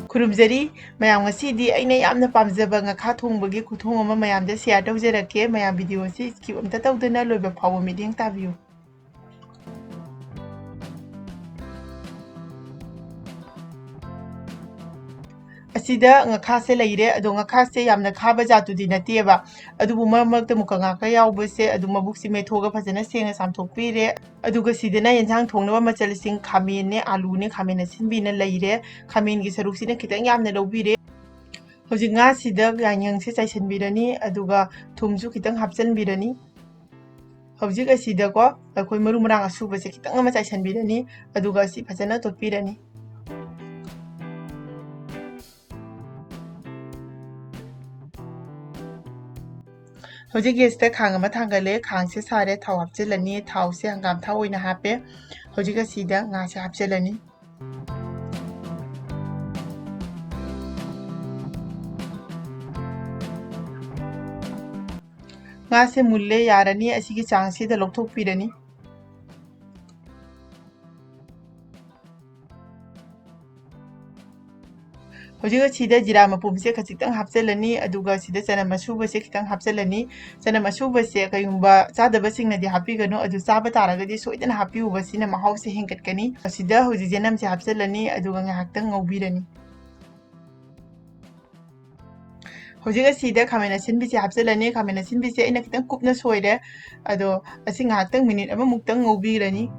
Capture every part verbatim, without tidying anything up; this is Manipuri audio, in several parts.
ꯈꯨꯔꯨꯝꯖꯔꯤ ꯃꯌꯥꯝ, ꯉꯁꯤꯗꯤ ꯑꯩꯅ ꯌꯥꯝꯅ ꯄꯥꯝꯖꯕ ꯉꯥꯈꯥ ꯊꯣꯡꯕꯒꯤ ꯈꯨꯊꯣꯡ ꯑꯃ ꯃꯌꯥꯝꯗ share ꯇꯧꯖꯔꯛꯀꯦ꯫ ꯃꯌꯥꯝ video ꯑꯁꯤ skip ꯑꯝꯇ ꯇꯧꯗꯅ ꯂꯣꯏꯕ ꯐꯥꯎꯕ ꯃꯤꯠꯌꯦꯡ ꯇꯥꯕꯤꯌꯨ꯫ ꯑꯁꯤꯗ ꯉꯥꯈꯥꯁꯦ ꯂꯩꯔꯦ, ꯑꯗꯣ ꯉꯥꯈꯥꯁꯦ ꯌꯥꯝꯅ ꯈꯥꯕ ꯖꯥꯠꯇꯨꯗꯤ ꯅꯠꯇꯦꯕ, ꯑꯗꯨꯕꯨ ꯃꯔꯛ ꯃꯔꯛꯇ ꯃꯨꯀ ꯉꯥꯈꯥ ꯌꯥꯎꯕꯁꯦ ꯑꯗꯨꯝ ꯃꯕꯨꯛꯁꯤ ꯃꯦꯠꯊꯣꯛꯑꯒ ꯐꯖꯅ ꯁꯦꯡꯅ ꯆꯥꯝꯊꯣꯛꯄꯤꯔꯦ꯫ ꯑꯗꯨꯒ ꯁꯤꯗꯅ ꯌꯦꯟꯁꯥꯡ ꯊꯣꯡꯅꯕ ꯃꯆꯜꯁꯤꯡ ꯈꯥꯃꯦꯟꯅꯦ, ꯑꯥꯂꯨꯅꯦ, ꯈꯥꯃꯦꯟ ꯑꯁꯤꯟꯕꯤꯅ ꯂꯩꯔꯦ꯫ ꯈꯥꯃꯦꯟꯒꯤ ꯁꯔꯨꯛꯁꯤꯅ ꯈꯤꯇꯪ ꯌꯥꯝꯅ ꯂꯧꯕꯤꯔꯦ꯫ ꯍꯧꯖꯤꯛ ꯉꯥꯁꯤꯗ ꯌꯥꯏꯉꯪꯁꯦ ꯆꯥꯏꯁꯤꯟꯕꯤꯔꯅꯤ, ꯑꯗꯨꯒ ꯊꯨꯝꯁꯨ ꯈꯤꯇꯪ ꯍꯥꯞꯆꯤꯟꯕꯤꯔꯅꯤ꯫ ꯍꯧꯖꯤꯛ ꯑꯁꯤꯗꯀꯣ ꯑꯩꯈꯣꯏ ꯃꯔꯨ ꯃꯔꯥꯡ ꯑꯁꯨꯕꯁꯦ ꯈꯤꯇꯪ ꯑꯃ ꯆꯥꯏꯁꯤꯟꯕꯤꯔꯅꯤ, ꯑꯗꯨꯒ ꯑꯁꯤ ꯐꯖꯅ ꯇꯣꯠꯄꯤꯔꯅꯤ꯫ ꯍꯧꯖꯤꯛ gasꯇ ꯈꯥꯡ ꯑꯃ ꯊꯥꯡꯒꯠꯂꯦ, ꯈꯥꯡꯁꯦ ꯁꯥꯔꯦ, ꯊꯥꯎ ꯍꯥꯞꯆꯤꯜꯂꯅꯤ꯫ ꯊꯥꯎꯁꯦ ꯍꯪꯒꯥꯝ ꯊꯥꯎ ꯑꯣꯏꯅ ꯍꯥꯞꯄꯦ꯫ ꯍꯧꯖꯤꯛ ꯑꯁꯤꯗ ꯉꯥꯁꯦ ꯍꯥꯞꯆꯤꯜꯂꯅꯤ꯫ ꯉꯥꯁꯦ ꯃꯨꯜꯂꯦ, ꯌꯥꯔꯅꯤ꯫ ꯑꯁꯤꯒꯤ ꯆꯥꯡꯁꯤꯗ ꯂꯧꯊꯣꯛꯄꯤꯔꯅꯤ꯫ ꯍꯧꯖꯤꯛ ꯑꯁꯤꯗ ꯖꯤꯔꯥ ꯃꯄꯨꯝꯁꯦ ꯈꯖꯤꯛꯇꯪ ꯍꯥꯞꯆꯤꯜꯂꯅꯤ, ꯑꯗꯨꯒ ꯁꯤꯗ ꯆꯅꯝ ꯑꯁꯨꯕꯁꯦ ꯈꯤꯇꯪ ꯍꯥꯞꯆꯤꯜꯂꯅꯤ꯫ ꯆꯅꯝ ꯑꯁꯨꯕꯁꯦ ꯀꯩꯒꯨꯝꯕ ꯆꯥꯗꯕꯁꯤꯡꯅꯗꯤ ꯍꯥꯞꯄꯤꯒꯅꯨ, ꯑꯗꯨ ꯆꯥꯕ ꯇꯥꯔꯒꯗꯤ ꯁꯣꯏꯗꯅ ꯍꯥꯞꯄꯤꯌꯨꯕ, ꯁꯤꯅ ꯃꯍꯥꯎꯁꯦ ꯍꯦꯟꯒꯠꯀꯅꯤ꯫ ꯑꯁꯤꯗ ꯍꯧꯖꯤꯛ ꯆꯅꯝꯁꯦ ꯍꯥꯞꯆꯤꯜꯂꯅꯤ, ꯑꯗꯨꯒ ꯉꯥꯏꯍꯥꯛꯇꯪ ꯉꯧꯕꯤꯔꯅꯤ꯫ ꯍꯧꯖꯤꯛ ꯑꯁꯤꯗ ꯈꯥꯃꯦꯟ ꯑꯁꯤꯟꯕꯤꯁꯦ ꯍꯥꯞꯆꯤꯜꯂꯅꯤ꯫ ꯈꯥꯃꯦꯟ ꯑꯁꯤꯟꯕꯤꯁꯦ ꯑꯩꯅ ꯈꯤꯇꯪ ꯀꯨꯞꯅ ꯁꯣꯏꯔꯦ, ꯑꯗꯣ ꯑꯁꯤ ꯉꯥꯏꯍꯥꯛꯇꯪ minute ꯑꯃꯃꯨꯛꯇꯪ ꯉꯧꯕꯤꯔꯅꯤ꯫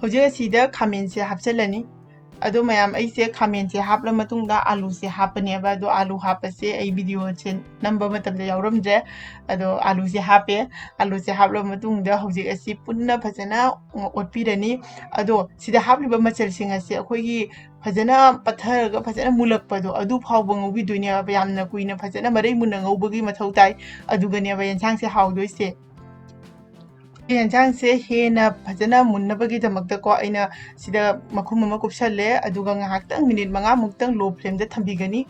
ꯍꯧꯖꯤꯛ ꯑꯁꯤꯗ ꯈꯥꯃꯦꯟꯁꯦ ꯍꯥꯞꯆꯤꯜꯂꯅꯤ꯫ ꯑꯗꯣ ꯃꯌꯥꯝ, ꯑꯩꯁꯦ ꯈꯥꯃꯦꯟꯁꯦ ꯍꯥꯞꯂ ꯃꯇꯨꯡꯗ ꯑꯥꯂꯨꯁꯦ ꯍꯥꯞꯄꯅꯦꯕ꯫ ꯑꯗꯣ ꯑꯥꯂꯨ ꯍꯥꯞꯄꯁꯦ ꯑꯩ videoꯁꯦ ꯅꯝꯕ ꯃꯇꯝꯗ ꯌꯥꯎꯔꯝꯗ꯭ꯔꯦ꯫ ꯑꯗꯣ ꯑꯥꯂꯨꯁꯦ ꯍꯥꯞꯄꯦ꯫ ꯑꯥꯂꯨꯁꯦ ꯍꯥꯞꯂ ꯃꯇꯨꯡꯗ ꯍꯧꯖꯤꯛ ꯑꯁꯤ ꯄꯨꯟꯅ ꯐꯖꯅ ꯑꯣꯠꯄꯤꯔꯅꯤ꯫ ꯑꯗꯣ ꯁꯤꯗ ꯍꯥꯞꯂꯤꯕ ꯃꯆꯜꯁꯤꯡ ꯑꯁꯦ ꯑꯩꯈꯣꯏꯒꯤ ꯐꯖꯅ ꯄꯠꯊꯔꯒ ꯐꯖꯅ ꯃꯨꯜꯂꯛꯄꯗꯣ ꯑꯗꯨ ꯐꯥꯎꯕ ꯉꯧꯕꯤꯗꯣꯏꯅꯦꯕ꯫ ꯌꯥꯝꯅ ꯀꯨꯏꯅ ꯐꯖꯅ ꯃꯔꯩ ꯃꯨꯟꯅ ꯉꯧꯕꯒꯤ ꯃꯊꯧ ꯇꯥꯏ꯫ ꯑꯗꯨꯒꯅꯦꯕ ꯌꯦꯟꯁꯥꯡꯁꯦ ꯍꯥꯎꯗꯣꯏꯁꯦ꯫ ꯌꯦꯟꯁꯥꯡꯁꯦ ꯍꯦꯟꯅ ꯐꯖꯅ ꯃꯨꯟꯅꯕꯒꯤꯗꯃꯛꯇꯀꯣ ꯑꯩꯅ ꯁꯤꯗ ꯃꯈꯨꯝ ꯑꯃ ꯀꯨꯞꯁꯜꯂꯦ, ꯑꯗꯨꯒ ꯉꯥꯏꯍꯥꯛꯇꯪ minute ꯃꯉꯥꯃꯨꯛꯇꯪ low flameꯗ ꯊꯝꯕꯤꯒꯅꯤ꯫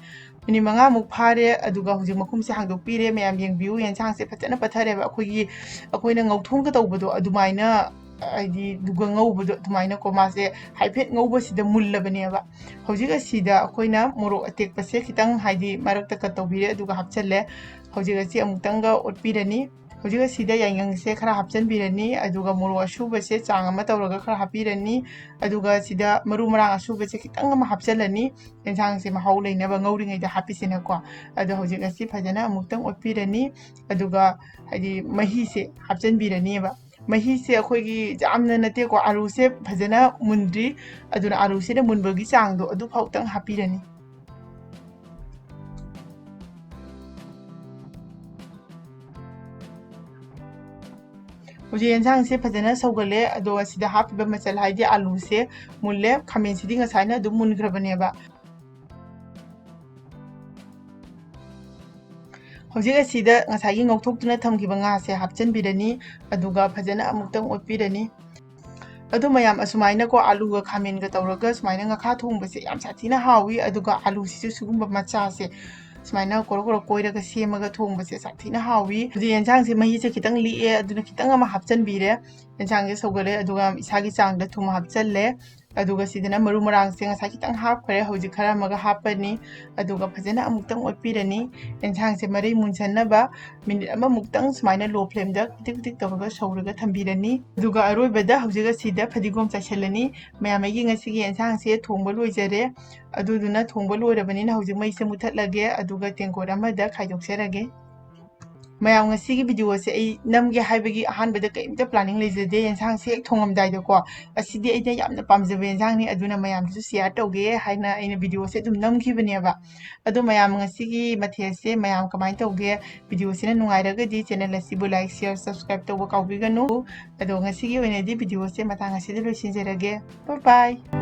Minute ꯃꯉꯥꯃꯨꯛ ꯐꯥꯔꯦ, ꯑꯗꯨꯒ ꯍꯧꯖꯤꯛ ꯃꯈꯨꯝꯁꯦ ꯍꯥꯡꯗꯣꯛꯄꯤꯔꯦ꯫ ꯃꯌꯥꯝ ꯌꯦꯡꯕꯤꯌꯨ, ꯌꯦꯟꯁꯥꯡꯁꯦ ꯐꯖꯅ ꯄꯠꯊꯔꯦꯕ꯫ ꯑꯩꯈꯣꯏꯒꯤ, ꯑꯩꯈꯣꯏꯅ ꯉꯧꯊꯣꯡꯒ ꯇꯧꯕꯗꯣ ꯑꯗꯨꯃꯥꯏꯅ ꯍꯥꯏꯗꯤ ꯑꯗꯨꯒ ꯉꯧꯕꯗꯣ ꯑꯗꯨꯃꯥꯏꯅꯀꯣ, ꯃꯥꯁꯦ ꯍꯥꯏꯐꯦꯠ ꯉꯧꯕꯁꯤꯗ ꯃꯨꯜꯂꯕꯅꯦꯕ꯫ ꯍꯧꯖꯤꯛ ꯑꯁꯤꯗ ꯑꯩꯈꯣꯏꯅ ꯃꯣꯔꯣꯛ ꯑꯇꯦꯛꯄꯁꯦ ꯈꯤꯇꯪ ꯍꯥꯏꯗꯤ ꯃꯔꯛꯇ ꯀꯠ ꯇꯧꯕꯤꯔꯦ, ꯑꯗꯨꯒ ꯍꯥꯞꯆꯜꯂꯦ꯫ ꯍꯧꯖꯤꯛ ꯑꯁꯤ ꯑꯃꯨꯛꯇꯪꯒ ꯑꯣꯠꯄꯤꯔꯅꯤ꯫ ꯍꯧꯖꯤꯛ ꯑꯁꯤꯗ ꯌꯥꯏꯉꯪꯁꯦ ꯈꯔ ꯍꯥꯞꯆꯤꯟꯕꯤꯔꯅꯤ, ꯑꯗꯨꯒ ꯃꯣꯔꯣꯛ ꯑꯁꯨꯕꯁꯦ ꯆꯥꯡ ꯑꯃ ꯇꯧꯔꯒ ꯈꯔ ꯍꯥꯞꯄꯤꯔꯅꯤ, ꯑꯗꯨꯒ ꯁꯤꯗ ꯃꯔꯨ ꯃꯔꯥꯡ ꯑꯁꯨꯕꯁꯦ ꯈꯤꯇꯪ ꯑꯃ ꯍꯥꯞꯆꯤꯜꯂꯅꯤ, ꯌꯦꯟꯁꯥꯡꯁꯦ ꯃꯍꯥꯎ ꯂꯩꯅꯕ ꯉꯧꯔꯤꯉꯩꯗ ꯍꯥꯞꯄꯤꯁꯤꯅꯀꯣ꯫ ꯑꯗꯣ ꯍꯧꯖꯤꯛ ꯑꯁꯤ ꯐꯖꯅ ꯑꯃꯨꯛꯇꯪ ꯑꯣꯠꯄꯤꯔꯅꯤ, ꯑꯗꯨꯒ ꯍꯥꯏꯗꯤ ꯃꯍꯤꯁꯦ ꯍꯥꯞꯆꯤꯟꯕꯤꯔꯅꯦꯕ꯫ ꯃꯍꯤꯁꯦ ꯑꯩꯈꯣꯏꯒꯤ ꯌꯥꯝꯅ ꯅꯠꯇꯦꯀꯣ, ꯑꯥꯂꯨꯁꯦ ꯐꯖꯅ ꯃꯨꯟꯗ꯭ꯔꯤ, ꯑꯗꯨꯅ ꯑꯥꯂꯨꯁꯤꯅ ꯃꯨꯟꯕꯒꯤ ꯆꯥꯡꯗꯣ ꯑꯗꯨꯐꯥꯎꯇꯪ ꯍꯥꯞꯄꯤꯔꯅꯤ꯫ ꯍꯧꯖꯤꯛ ꯌꯦꯟꯁꯥꯡꯁꯦ ꯐꯖꯅ ꯁꯧꯒꯠꯂꯦ, ꯑꯗꯣ ꯑꯁꯤꯗ ꯍꯥꯞꯄꯤꯕ ꯃꯆꯜ ꯍꯥꯏꯗꯤ ꯑꯥꯂꯨꯁꯦ ꯃꯨꯜꯂꯦ, ꯈꯥꯃꯦꯟꯁꯤꯗꯤ ꯉꯁꯥꯏꯅ ꯑꯗꯨꯝ ꯃꯨꯟꯈ꯭ꯔꯕꯅꯦꯕ꯫ ꯍꯧꯖꯤꯛ ꯑꯁꯤꯗ ꯉꯁꯥꯏꯒꯤ ꯉꯧꯊꯣꯛꯇꯨꯅ ꯊꯝꯈꯤꯕ ꯉꯥꯁꯦ ꯍꯥꯞꯆꯤꯟꯕꯤꯔꯅꯤ, ꯑꯗꯨꯒ ꯐꯖꯅ ꯑꯃꯨꯛꯇꯪ ꯑꯣꯠꯄꯤꯔꯅꯤ꯫ ꯑꯗꯨ ꯃꯌꯥꯝ, ꯑꯁꯨꯃꯥꯏꯅꯀꯣ ꯑꯥꯂꯨꯒ ꯈꯥꯃꯦꯟꯒ ꯇꯧꯔꯒ ꯁꯨꯃꯥꯏꯅ ꯉꯥꯈꯥ ꯊꯣꯡꯕꯁꯦ ꯌꯥꯝ ꯁꯥꯊꯤꯅ ꯍꯥꯎꯋꯤ, ꯑꯗꯨꯒ ꯑꯥꯂꯨꯁꯤꯁꯨ ꯁꯤꯒꯨꯝꯕ ꯃꯆꯥꯁꯦ ꯁꯨꯃꯥꯏꯅ ꯀꯣꯔꯣ ꯀꯣꯔꯣ ꯀꯣꯏꯔꯒ ꯁꯦꯝꯃꯒ ꯊꯣꯡꯕꯁꯦ ꯁꯥꯊꯤꯅ ꯍꯥꯎꯋꯤ꯫ ꯍꯧꯖꯤꯛ ꯌꯦꯟꯁꯥꯡꯁꯦ ꯃꯍꯤꯁꯦ ꯈꯤꯇꯪ ꯂꯤꯛꯑꯦ, ꯑꯗꯨꯅ ꯈꯤꯇꯪ ꯑꯃ ꯍꯥꯞꯆꯤꯟꯕꯤꯔꯦ꯫ ꯌꯦꯟꯁꯥꯡꯁꯦ ꯁꯧꯒꯠꯂꯦ, ꯑꯗꯨꯒ ꯏꯁꯥꯒꯤ ꯆꯥꯡꯗ ꯊꯨꯝ ꯍꯥꯞꯆꯜꯂꯦ꯫ ꯑꯗꯨꯒ ꯁꯤꯗꯅ ꯃꯔꯨ ꯃꯔꯥꯡꯁꯦ ꯉꯁꯥꯏ ꯈꯤꯇꯪ ꯍꯥꯞꯈ꯭ꯔꯦ, ꯍꯧꯖꯤꯛ ꯈꯔ ꯑꯃꯒ ꯍꯥꯞꯄꯅꯤ꯫ ꯑꯗꯨꯒ ꯐꯖꯅ ꯑꯃꯨꯛꯇꯪ ꯑꯣꯠꯄꯤꯔꯅꯤ꯫ ꯌꯦꯟꯁꯥꯡꯁꯦ ꯃꯔꯩ ꯃꯨꯟꯁꯟꯅꯕ ꯃꯤꯅꯤꯠ ꯑꯃꯃꯨꯛꯇꯪ ꯁꯨꯃꯥꯏꯅ low flameꯗ ꯈꯤꯇꯤꯛ ꯈꯤꯇꯤꯛ ꯇꯧꯔꯒ ꯁꯧꯔꯒ ꯊꯝꯕꯤꯔꯅꯤ꯫ ꯑꯗꯨꯒ ꯑꯔꯣꯏꯕꯗ ꯍꯧꯖꯤꯛ ꯑꯁꯤꯗ ꯐꯗꯤꯒꯣꯝ ꯆꯥꯏꯁꯤꯜꯂꯅꯤ꯫ ꯃꯌꯥꯝ, ꯑꯩꯒꯤ ꯉꯁꯤꯒꯤ ꯌꯦꯟꯁꯥꯡꯁꯦ ꯊꯣꯡꯕ ꯂꯣꯏꯖꯔꯦ꯫ ꯑꯗꯨꯗꯨꯅ ꯊꯣꯡꯕ ꯂꯣꯏꯔꯕꯅꯤꯅ ꯍꯧꯖꯤꯛ ꯃꯩꯁꯦ ꯃꯨꯊꯠꯂꯒꯦ, ꯑꯗꯨꯒ ꯇꯦꯡꯀꯣꯠ ꯑꯃꯗ ꯈꯥꯏꯗꯣꯛꯆꯔꯒꯦ꯫ ꯃꯌꯥꯝ, ꯉꯁꯤꯒꯤ videoꯁꯦ ꯑꯩ ꯅꯝꯒꯦ ꯍꯥꯏꯕꯒꯤ ꯑꯍꯥꯟꯕꯗ ꯀꯔꯤꯝꯇ planning ꯂꯩꯖꯗꯦ꯫ ꯌꯦꯟꯁꯥꯡꯁꯦ ꯍꯦꯛ ꯊꯣꯡꯉꯝꯗꯥꯏꯗꯀꯣ, ꯑꯁꯤꯗꯤ ꯑꯩꯅ ꯌꯥꯝꯅ ꯄꯥꯝꯖꯕ ꯌꯦꯟꯁꯥꯡꯅꯤ, ꯑꯗꯨꯅ ꯃꯌꯥꯝꯗꯁꯨ share ꯇꯧꯒꯦ ꯍꯥꯏꯅ ꯑꯩꯅ videoꯁꯦ ꯑꯗꯨꯝ ꯅꯝꯈꯤꯕꯅꯦꯕ꯫ ꯑꯗꯣ ꯃꯌꯥꯝ, ꯉꯁꯤꯒꯤ ꯃꯊꯦꯜꯁꯦ ꯃꯌꯥꯝ ꯀꯃꯥꯏꯅ ꯇꯧꯒꯦ? Videoꯁꯤꯅ ꯅꯨꯡꯉꯥꯏꯔꯒꯗꯤ channel ꯑꯁꯤꯕꯨ like, share, subscribe ꯇꯧꯕ ꯀꯥꯎꯕꯤꯒꯅꯨ꯫ ꯑꯗꯣ ꯉꯁꯤꯒꯤ ꯑꯣꯏꯅꯗꯤ videoꯁꯦ ꯃꯇꯥꯡ ꯑꯁꯤꯗ ꯂꯣꯏꯁꯤꯟꯖꯔꯒꯦ꯫ Bye bye!